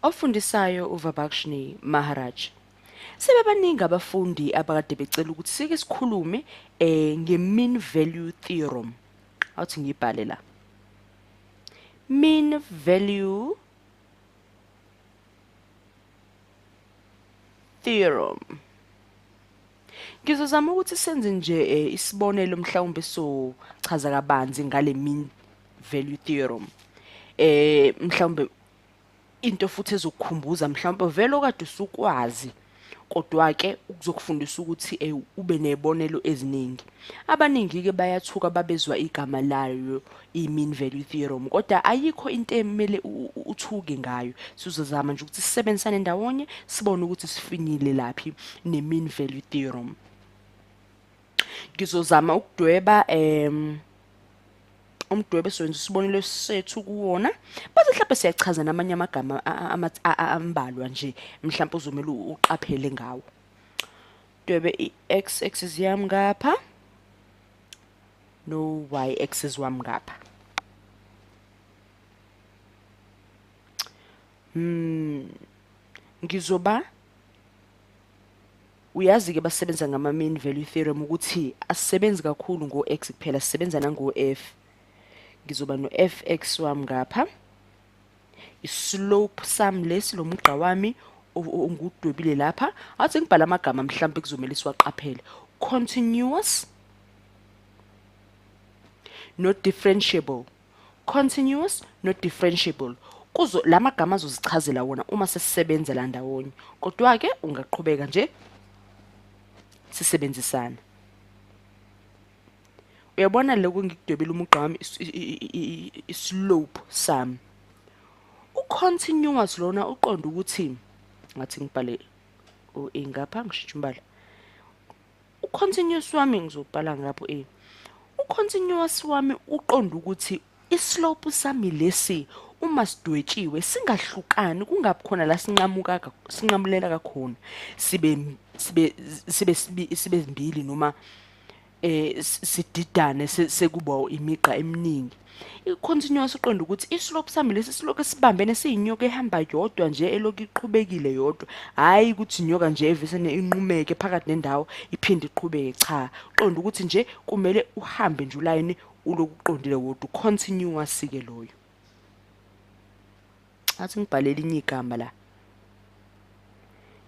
Ofundisayo uVabakshni Maharaj. Sebebaningi abafundi abakade becela ukuthi sike sikhulume nge-mean value theorem. Awuthi ngiyibhale la. Mean value theorem. Ngizozama ukuthi senze nje isibonelo mhlawumbe sochaza kabanzi ngale mean value theorem. Mhlawumbe into futhi ezokukhumbuza mhlawumbe vele okade usukwazi, kodwa ke ukuzokufundisa ukuthi ube nezibonelo eziningi. Abaningi ke bayathuka babezwa igama layo i-mean value theorem, kodwa ayikho into emele uthuke ngayo. Sizozama nje ukuthi sisebenzisane ndawonye sibone ukuthi sifinyile laphi ne-mean value theorem. Ngizozama ukudweba umdwebo esiwenza isibonelo sethu kuwona, bese mhlawumbe siyachaza namanye amagama ambalwa nje mhlawumbe uzomela uqaphele ngawo. Dwebe i-x axis yami ngapha no y axis wami ngapha. Ngizoba uyazi ke basebenza ngama mean value theorem ukuthi asisebenzi kakhulu ngo x kuphela, sisebenza nango f. Ngizoba no fx wami ngapha, islope sami lesi, lo mugqa wami ongudwebile lapha. Athi ngibhala amagama mhlawumbe kuzomela siwaqaphele. Continuous no differentiable, continuous no differentiable. Kuzo lamagama azozichazela wona uma sesisebenza la ndawonye, kodwa ke ungaqhubeka nje sisebenzisana. Uyabona lokhu ngikudwebile umugqa wami, islope sami. U-continuous lona uqonda ukuthi ngathi ngibhale u-A ngapha, ngishintshe umbala. U-continuous wami ngizobhala ngapho A. U-continuous wami uqonda ukuthi islope sami lesi uma sidwetshiwe singahlukani, kungabi khona la sinqamuka sinqamulela kakhona, sibe sibe sibe sibe zimbili noma sididane sekuba imigqa eminingi. I-continuous uqonda ukuthi islope sami lesi silokhu esibambene siyinyoka ehamba yodwa nje, elokhu iqhubekile yodwa, hhayi ukuthi inyoka nje evesene inqumeke phakathi nendawo iphinde iqhubeke. Cha, uqonda ukuthi nje kumele uhambe nje ulayini uloku uqondile wodwa, continuous ke loyo. Athi ngibhale elinye igama la.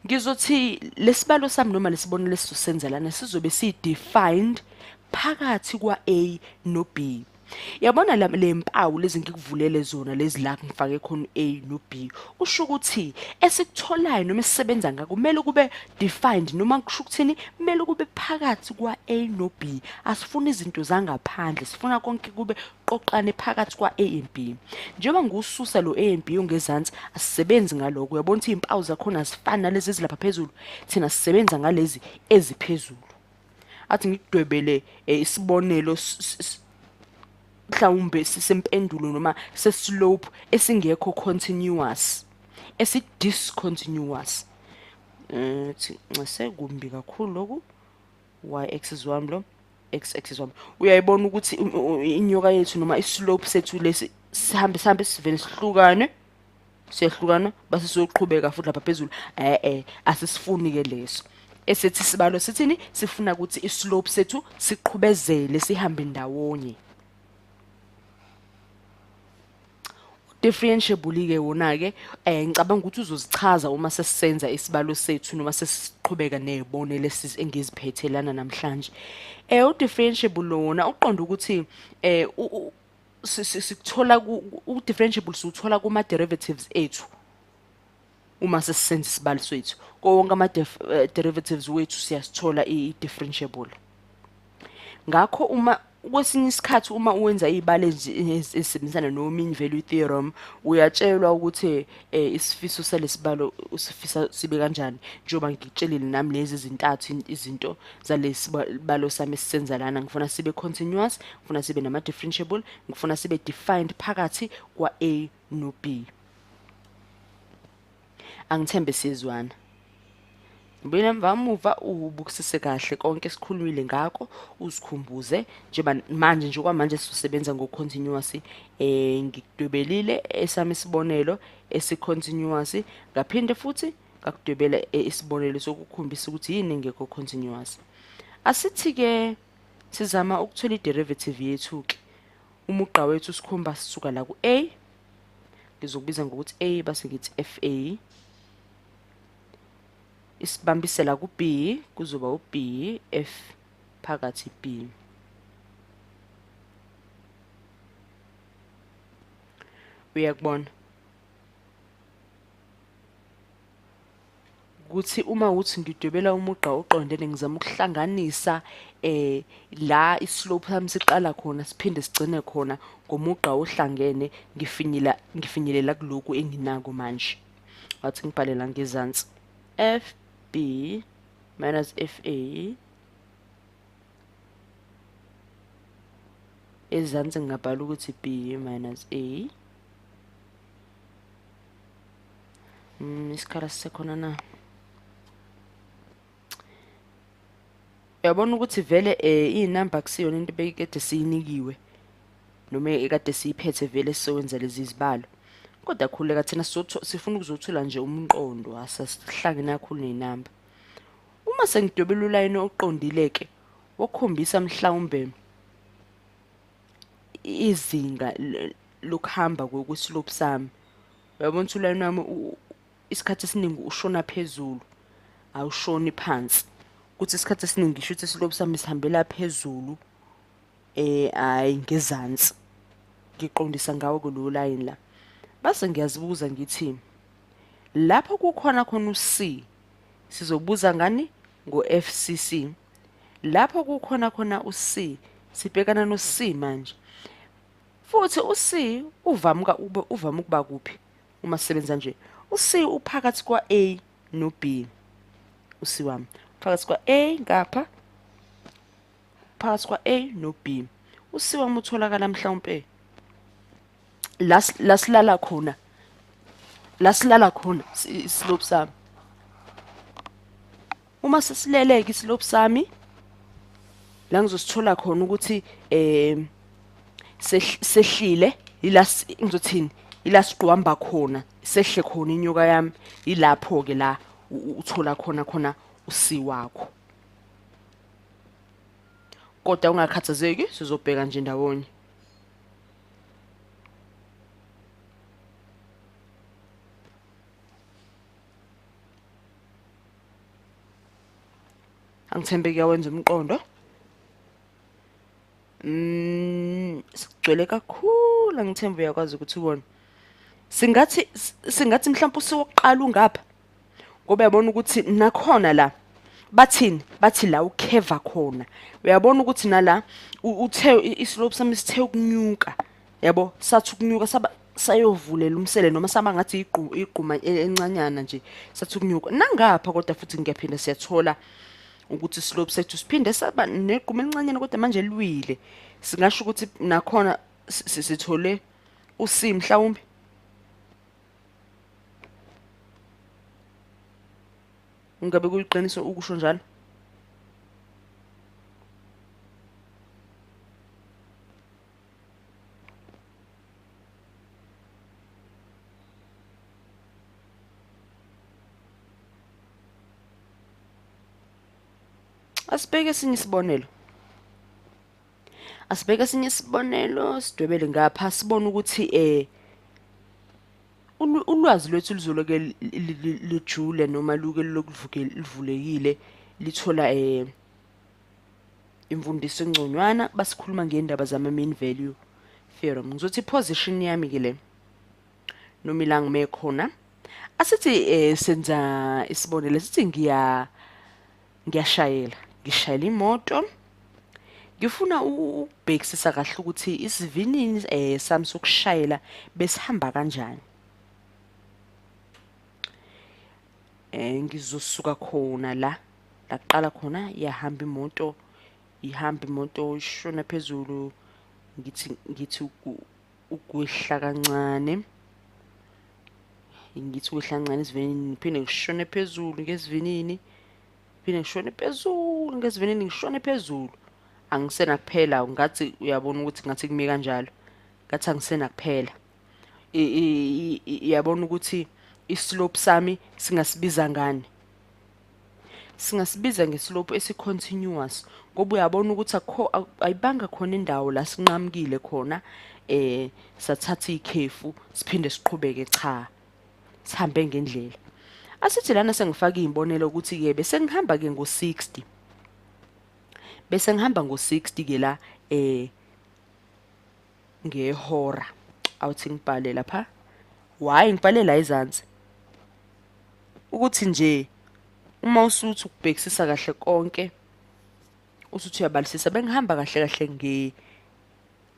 Ngizothi lesibalo sami noma lesibonelo esizosenza lana sizobe si-defined phakathi kwa-A no-B. Yabona le mpawu lezi ngikuvulele zona lezi la ngifake khona u-A no-B, kusho ukuthi esikutholayo noma esisebenza ngako kumele kube defined, noma kusho ukuthini, kumele kube phakathi kwa-A no-B. Asifuni izinto zangaphandle, sifuna konke kube qoqane phakathi kwa-A and B. Njengoba ngiwususa lo A and B ongezansi, asisebenzi ngaloko. Uyabona ukuthi iy'mpawu zakhona azifani nalezi ezilapha phezulu, thina sisebenza ngalezi eziphezulu. Athi ngikudwebele isibonelo mhlawumbe sempendulo noma seslope esingekho continuous, esi-discontinuous. Thi ncese kumbi kakhulu lokhu. Y axis wami lo, x axis wami. Uyayibona ukuthi inyoka yethu noma islope sethu lesi sihambe sihambe sivele sihlukane, siyahlukana base siyoqhubeka futhi lapha phezulu. Asisifuni ke leso. Esethi sibalo sithini? Sifuna ukuthi islope sethu siqhubezele sihambe ndawonye. Differentiable ke wona ke ngicabanga ukuthi uzozichaza uma sesisenza isibalo sethu noma sesiqhubeka nezibonelo engiziphethe lana namhlanje. U-differentiable lona uqonda ukuthi sikuthola u-differentiable siwuthola kuma derivatives ethu uma sesisenza isibalo sethu. Kuwo wonke ama derivatives wethu siyasithola i-differentiable. Ngakho uma kwesinye isikhathi uma uwenza izibalo ezisebenzisana no mean value theorem, uyatshelwa ukuthi isifiso salesibalo usifisa sibe kanjani. Njengoba ngikutshelile nami lezi zintathu izinto zalesibalo sami esisenza lana, ngifuna sibe continuous, ngifuna sibe nama differentiable, ngifuna sibe defined phakathi kwa A no B. Angithembe sizwana. Ubuyele emuva ubukisise kahle konke esikhulumile ngako, uzikhumbuze njengoba manje nje kwamanje sizosebenza ngo-continuous. Ngikudwebelile esami isibonelo esi-continuous, ngaphinde futhi ngakudwebela isibonelo sokukhombisa ukuthi yini engekho continuous. Asithi-ke sizama ukuthola i-derivative yethu-ke. Umugqa wethu sikhomba sisuka la ku-A, ngizokubiza ngokuthi A base ngithi FA. Isibambisela ku-B kuzoba u-B F phakathi B. Uyakubona ukuthi uma uthi ngidwebela umugqa oqondene ngizama ukuhlanganisa la islope sami siqala khona siphinde sigcine khona ngomugqa ohlangene, ngifinyelela kulokhu enginako manje. Wathi ngibhale la ngezansi FB minus FA ezansi ngingabhala ukuthi B minus A. Isikhala sisekhona na? Uyabona ukuthi vele iy'namba kusiyona into ebekade siyinikiwe noma ekade siyiphethe vele sizowenza lezi zibalo. Kodwa khululeka, thina sifuna ukuzothola nje umqondo, asasihlangene kakhulu ney'namba. Uma sengidwebela ulayini oqondile-ke wokukhombisa mhlawumbe izinga lokuhamba kwe-slope sami. Uyabona ukuthi ulayini wami isikhathi esiningi ushona phezulu, awushoni phansi. Kuthi isikhathi esiningi ngisho ukuthi islope sami sihambela phezulu, hhayi ngezansi. Ngiqondisa ngawo-ke lowo layini la. Base ngiyazibuza ngithi lapho kukhona khona u-C sizobuza ngani? Ngo-FCC. Lapho kukhona khona u-C sibhekana no-C manje. Futhi u-C uvame ukuba kuphi uma sisebenza nje? U-C uphakathi kwa-A no-B. U-C wami phakathi kwa-A ngapha, phakathi kwa-A no-B. U-C wami utholakala mhlawumpe la silala khona, la silala khona islope sami. Uma sesileleke islope sami la ngizosithola khona ukuthi sehlile, ila ngizothini, ila siqwamba khona, sehle khona inyoka yami, ilapho ke la uthola khona khona uC wakho. Kodwa ungakhathazeki, sizobheka nje ndawonye. Angithembe kuyawenza umqondo. Sigcwele kakhulu, angithembe uyakwazi ukuthi ubone. Singathi mhlawumbe usiwokuqala ungapha, ngoba uyabona ukuthi nakhona la bathini, bathi la ukheva khona. Uyabona ukuthi nala uthe islope sami sithe ukunyuka, yabo, sathi ukunyuka saba sayovulela umsele noma saba ngathi igquma encanyana nje, sathi ukunyuka nangapha. Kodwa futhi ngiyaphinda siyathola ukuthi islope sethu siphinde saba negquma elincanyana, kodwa manje liwile. Singasho ukuthi nakhona sithole u-C mhlawumbe. Ngabe kuyiqiniso ukusho njalo? Asibheke esinye isibonelo. Asibheke esinye isibonelo, sidwebele ngapha sibone ukuthi ulwazi lwethu luzoloke lijule noma luke livulekile, lithola imfundiso engconywana. Basikhuluma ngendaba zama mean value theorem. Ngizothi position yami ke le noma ila ngime khona. Asithi senza isibonelo, sithi ngiyashayela, ngishayela imoto, ngifuna ukubhekisisa kahle ukuthi isivinini sami sokushayela besihamba kanjani. Ngizosuka khona la kuqala khona, iyahamba imoto, ihamba imoto ishona phezulu, ngithi ukwehla kancane, ngithi ukwehla kancane isivinini, ngiphinde ngishone phezulu ngesivinini, Ngiphinde ngishone phezulu ngesivinini, ngishone phezulu. Angisena kuphela, ngathi uyabona ukuthi ngathi kumi kanjalo. Ngathi angisena kuphela. Iyabona ukuthi islope sami singasibiza ngani? Singasibiza ngeslope esi-continuous, ngoba uyabona ukuthi akukho, ayibanga khona indawo la sinqamukile khona, sathatha ikhefu siphinde siqhubeke, cha, sihambe ngendlela. Asithi lana sengifaka iy'mbonelo ukuthi-ke bese ngihamba-ke ngo-60. Bese ngihamba ngo-60 ke la ngehora. Awuthi ngibhale lapha. Why ngibhale la ezansi? Ukuthi nje uma usuthi ukubhekisisa kahle konke, usuthi uyabalisisa, bengihamba kahle kahle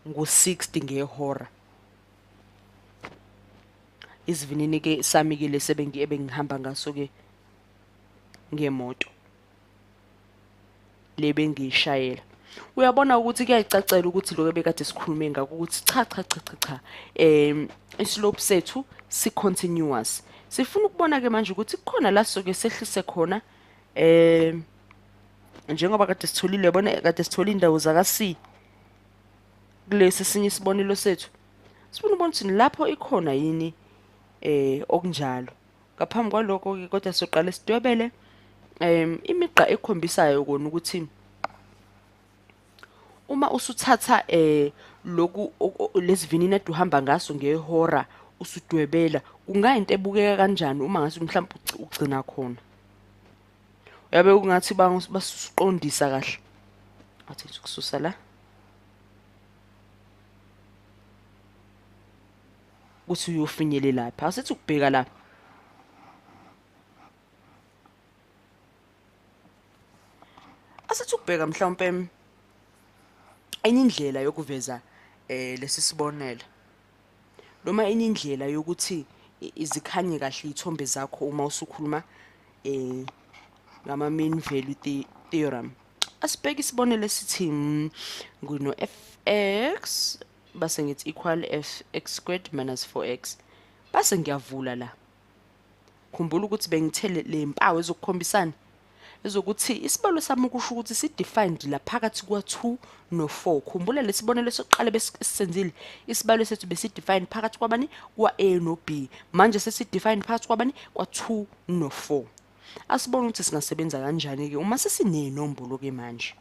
ngo-60 ngehora. Isivinini ke sami ke lesi ebengihamba ngaso ke ngemoto le bengiyishayela. Uyabona ukuthi kuyayicacela ukuthi lokho ebekade sikhulume ngakho ukuthi cha cha cha cha cha, islope sethu si continuous. Sifuna ukubona ke manje ukuthi kukhona la soke sehlise khona, njengoba kade sitholile, yabona kade sithola indawo zaka C kulesi sinye isibonelo sethu. Sifuna ukubona ukuthi lapho ikhona yini okunjalo. Ngaphambi kwalokho ke kodwa soqala sidwebele imigqa ekhombisayo kona ukuthi uma usuthatha loku lesivinini ade uhamba ngaso ngehora usudwebela, kungayinto ebukeka kanjani uma ngase mhlawumbe ugcina khona. Uyabe ungathi basuqondisa kahle. Athi ukususa la ukuthi uyofinyelela lapha. Asithi ukubheka la. Asithi ukubheka mhlawumbe enye indlela yokuveza lesi sibonelo, noma enye indlela yokuthi izikhanye kahle iy'thombe zakho uma usukhuluma ngama mean value theorem. Asibheke isibonelo esithi ngino fx base ngithi equal f x squared minus 4x, base ngiyavula la. Khumbula ukuthi bengithele le mpawu ezokukhombisana ezokuthi isibalo sami kusho ukuthi si-defined la phakathi kwa-2 no-4. Khumbula lesibonelo sokuqala besisenzile, isibalo sethu besi-defined phakathi kwabani? Kwa-A no-B. Manje sesi-defined phakathi kwabani? Kwa-2 no-4. Asibone ukuthi singasebenza kanjani-ke uma sesiney'nombolo-ke manje.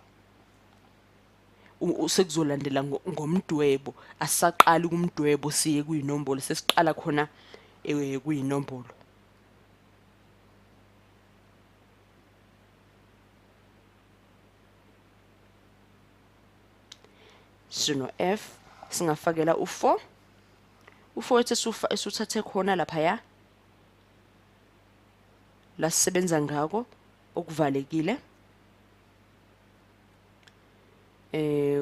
Sekuzolandela ngomdwebo, asisaqali kumdwebo siye kuyinombolo, sesiqala khona kuyinombolo. Sino F singafakela u4, u4 wethu esuthathe khona laphaya la sisebenza ngako okuvalekile,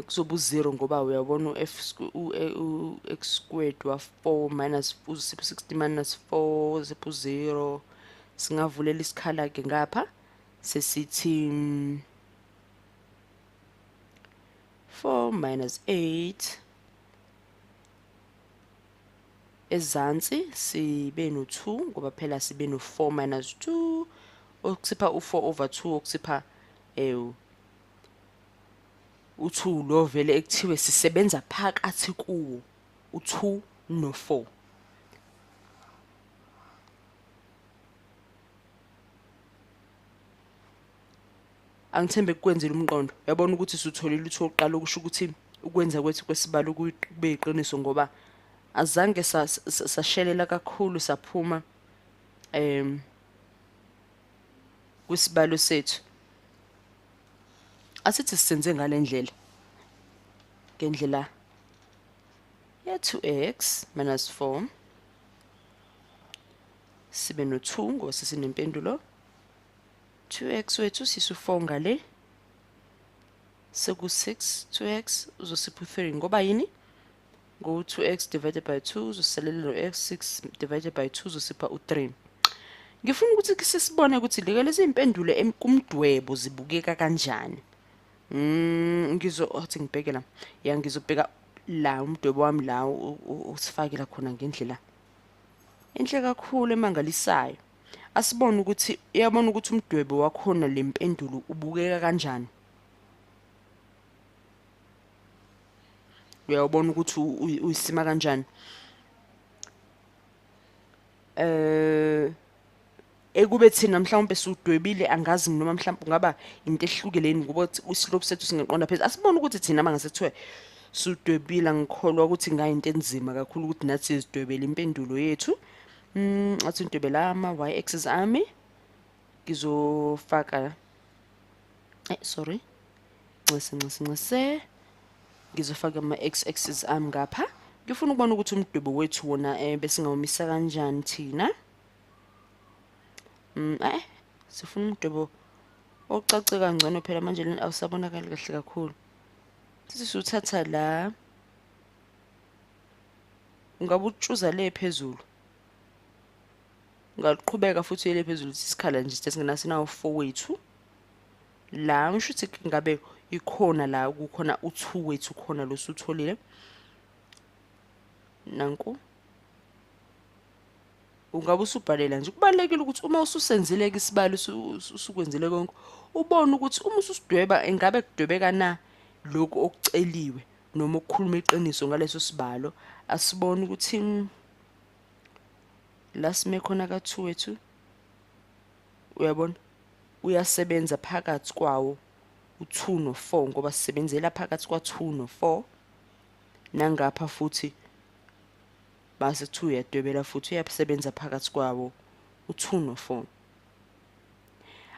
kuzoba u0 ngoba uyabona u-f u-x squared wa 4 minus uzipho 60 minus 4 zipho 0. Singavulela isikhala ke ngapha sesithi 4 minus 8 ezansi sibe no 2 ngoba phela sibe no 4 minus 2 okusipha u4 over 2 okusipha u2 lo vele ekuthiwe sisebenza phakathi kuwo u2 no4. Angithembe kukwenzile umqondo. Uyabona ukuthi sutholile u2 oqala, okusho ukuthi ukwenza kwethu kwesibalo kube iqiniso ngoba azange sashelela kakhulu saphuma kwisibalo sethu. Asithi sisenze ngalendlela, ngendlela ya 2x minus 4 sibe no 2 ngoba sesinempendulo. 2x wethu sisu 4 ngale, seku 6, 2x uzosipha u3 ngoba yini? Ngo 2x divided by 2 uzosalela no x, 6 divided by 2 uzosipha u3. Ngifuna ukuthi sisibone ukuthi lezi impendulo kumdwebo zibukeka kanjani. Ngizothi ngibheke la. Ya, ngizobheka la umdwebo wami la usifakela khona ngendlela enhle kakhulu emangalisayo. Asibone ukuthi uyabona ukuthi umdwebo wakhona le mpendulo ubukeka kanjani. Uyawubona ukuthi uyisima kanjani. Ekube thina mhlawumbe siwudwebile, angazi noma mhlawumbe kungaba into ehlukile yini ngoba islope sethu singaqonda phezulu. Asibone ukuthi thina mangase kuthiwe siwudwebile, angikholwa ukuthi ingayinto enzima kakhulu ukuthi nathi sizidwebele impendulo yethu. Athi ngidwebela ama-y axis ami, ngizofaka sorry, ncese ncese ncese, ngizofaka ama-x axis ami ngapha. Ngifuna ukubona ukuthi umdwebo wethu wona besingawumisa kanjani thina. Sifuna umdwebo ocace kangcono phela manje lena awusabonakali kahle kakhulu. Sithi siwuthatha la, ungabe utshuza le phezulu, ungaqhubeka futhi le phezulu isikhala nje sesingena sinawo 4 wethu la. Ngisho ukuthi ngabe ikhona la kukhona u2 wethu khona lo sutholile nanku. Ungabe usubhalela nje. Kubalulekile ukuthi uma ususenzile ke isibalo usukwenzile konke, ubone ukuthi uma ususidweba engabe kudwebeka na lokhu okuceliwe noma ukukhuluma iqiniso ngaleso sibalo. Asibone ukuthi la sime khona ka2 wethu, uyabona uyasebenza phakathi kwawo u2 no4 ngoba sisebenzela phakathi kwa2 no4. Nangapha futhi base 2 uyadwebela futhi uyasebenza phakathi kwawo u2 no4.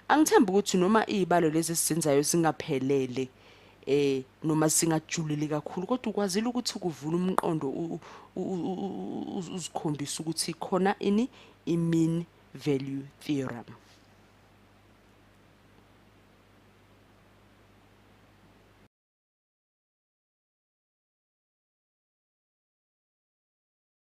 Angithembi ukuthi noma izibalo lezi esizenzayo zingaphelele noma singajulile kakhulu, kodwa ukwazile ukuthi kuvula umqondo uzikhombisa ukuthi khona ini i-mean value theorem.